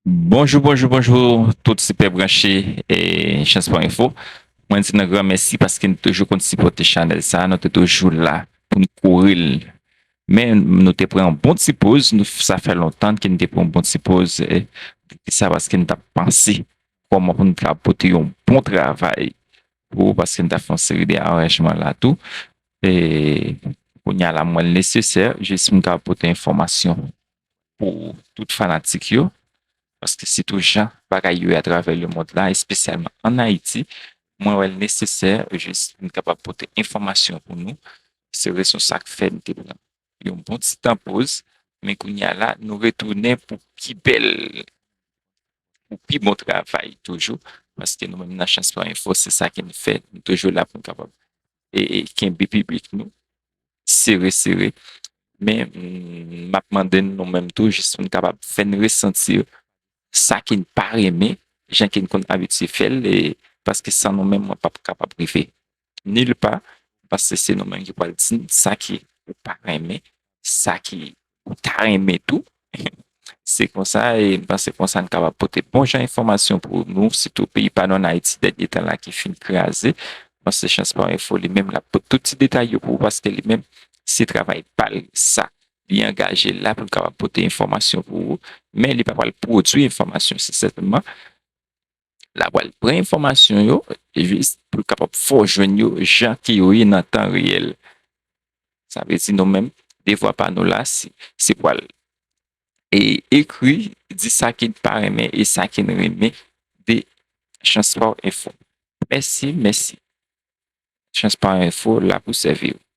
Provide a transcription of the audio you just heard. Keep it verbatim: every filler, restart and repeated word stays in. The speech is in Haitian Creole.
Bonjou, bonjou, bonjou, tout sipè branche e Chans pa Enfo. Mwen di nou gran mèsi paske nou toujou konn sipòte chanèl sa, nou te toujou la pou nou kouri l. Men nou te pran yon bon ti poz, nou, sa fè lontan ke nou te pran yon bon ti poz, e, sa paske nou t ap panse kòman pou nou ka pote yon bon travay pou, paske nou ta fè yon seri de aranjman la tou. E kounye a la, mwen nesesè, jis m ka pote enfòmasyon pou tout fanatik yo, paske sitou jan bagay yo ye atravè lemonn la, espesyalman ann Ayiti, mwen wè l nesesè jis pou n kapab pote enfòmasyon pou nou. Se rezon sa k fè n te pran yon bon ti tan poz, men kounye a la, nou retounen pou pi bèl, pou pi bon travay toujou, paske nou menm nan Chans pa Enfo, se sa ke n fè, nou toujou la pou n kapab e, e kenbe piblik nou sere, sere. Men, mm, m ap mande nou menm tou, jis pou n kapab fè n resanti sa ke n pa renmen, jan ke n konn abitye fè l, e, paske san nou menm, mwen p ap kapab rive nil pa, paske se nou menm ki pral di n sa ke ou pa renmen, sa ke ou ta renmen tou. Se konsa, e m panse konsa n kapab pote bon jan enfòmasyon pou nou, sitou peyi pa nou ann Ayiti, dènye tan la ki fin kraze. M panse Chans pa Enfo li menm, l ap pote tout ti detay yo pou ou, paske li menm, se travay pa l sa. Li angaje l la pou l kapab pote enfòmasyon pou ou, men li pa pral pwodui enfòmasyon, se sèlman l ap pral pran enfòmasyon yo, e jis pou l kapab fè w jwenn yo jan ke yo ye nan tan reyèl. Sa vle di nou menm, devwa pa nou la, se, se pral e ekri, di sa ke n pa renmen e sa ke n renmen de Chans pa Enfo. Mèsi, mèsi. Chans pa Enfo la pou sèvi w.